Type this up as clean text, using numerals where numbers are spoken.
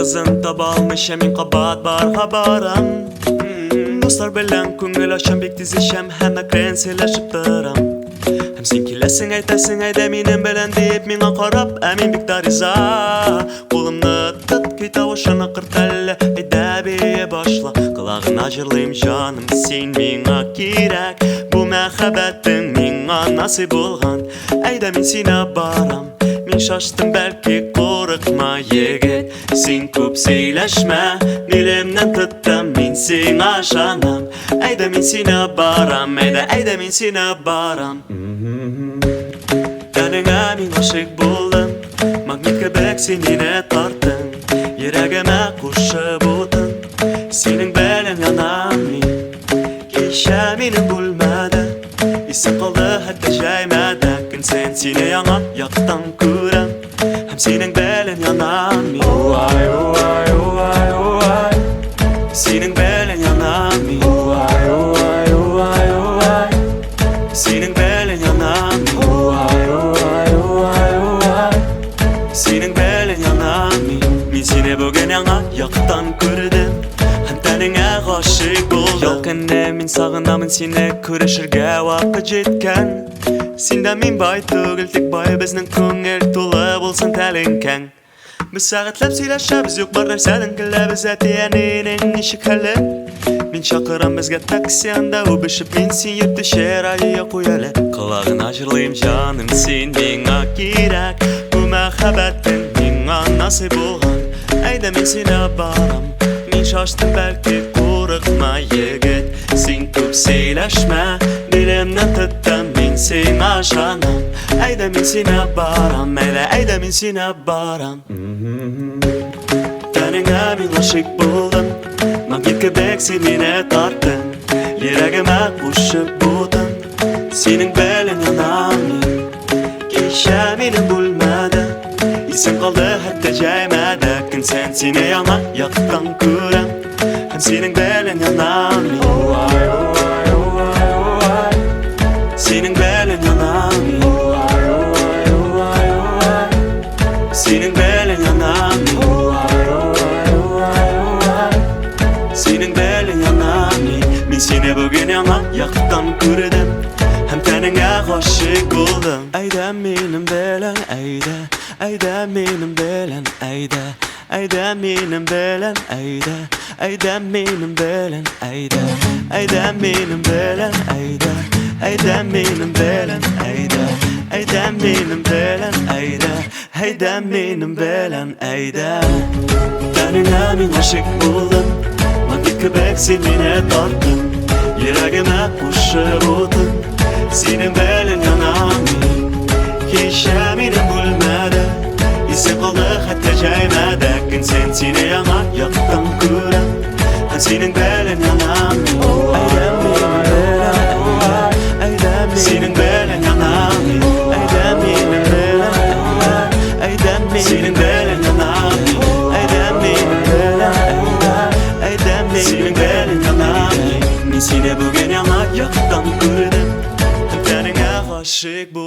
Кызын таба алмыйча мин кабат барга барам. Дуслар белән күңел ачам, бик тиз эчәм һәм әкрен сөйләшеп торам. Һәм син киләсең, әйтәсең, әйдә минем белән дип миңа карап, ә мин бик тә риза. Кулымны тот, көй тавышын акырт әле, әйдә бии башла. Колагына җырлыйм, җаным, син миңа кирәк. Бу мәхәббәтең миңа насыйп булган. Әйдә мин сине барам. Мин шаштым, бәлки курыкма, егет. Син күп сөйләшмә, билемнән тоттым, мин сиңа ышанам. Әйдә мин сине барам, әйдә, әйдә мин сине барам. Тәнеңә мин гашыйк булдым, магнит кебек син мине тарттың. Йөрәгемә кушып утың, синең белән янам мин. Кичә минем бүлмәдә Исем калды хәтта җәймәдә. Көн саен сине яңа яктан күрәм һәм синең белән янам мин. Уай, уай, уай, уай. Синең белән янам мин. Уай, уай, уай, уай. Синең белән янам мин. Уай, уай, уай, уай. Синең белән янам мин. Мин сине бүген яңа яктан күрдем һәм тәнеңә гашыйк булдым. Ял көне мин сагынамын сине, күрешергә вакыт җиткән. Син дә мин бай түгел, тик бай безнең күңел тулы булсын тәлинкәң. Без сәгатьләп сөйләшәбез, юк бар нәрсәдән көләбез, әти-әнинең ничек хәле? Мин чакырам безгә такси, анда үбешеп мин син йөртүче радио куй әле. Колагына җырлыйм, җаным, син миңа кирәк. Бу мәхәббәтең миңа насыйп булган. Әйдә мин сине барам. Мин шаштым, бәлки курыкма, егет. Син күп сөйләшмә, билемнән тоттым, мин сиңа ышанам. Әйдә мин сине барам, әйдә, әйдә мин сине барам. Тәнеңә мин гашыйк булдым, магнит кебек син мине тарттың. Йөрәгемә кушып будың, синең белән янам мин. Кичә минем бүлмәдә исем калды хәтта җәймәдә. Көн саен сине яңа яктан күрәм һәм синең белән янам мин. Уай, уай, уай, уай. Синең белән янам мин. Уай, уай, уай, уай. Синең белән янам мин. Уай, уай, уай, уай. Синең белән янам мин. Мин сине бүген яңа яктан күрдем һәм тәнеңә гашыйк булдым. Әйдә минем белән, әйдә, әйдә минем белән, әйдә, әйдә минем белән, әйдә, әйдә минем белән, әйдә, әйдә минем белән, әйдә, әйдә минем белән, әйдә, әйдә минем белән, әйдә, әйдә минем белән, әйдә. Тәнеңә мин гашыйк булдым, магнит кебек син мине тарттың. Йөрәгемә кушып утың, синең белән янам мин. Кичә минем бүлмәдә исем калды хәтта җәймәдә. Көн саен сине яңа яктан күрәм һәм синең белән янам мин. Әйдә минем белән, әйдә, әйдә синең белән янам мин. Әйдә минем белән, әйдә, әйдә мин синең белән янам мин. Әйдә минем белән, әйдә, әйдә мин синең белән янам мин. Мин сине бүген яңа яктан күрдем һәм тәнеңә гашыйк булдым.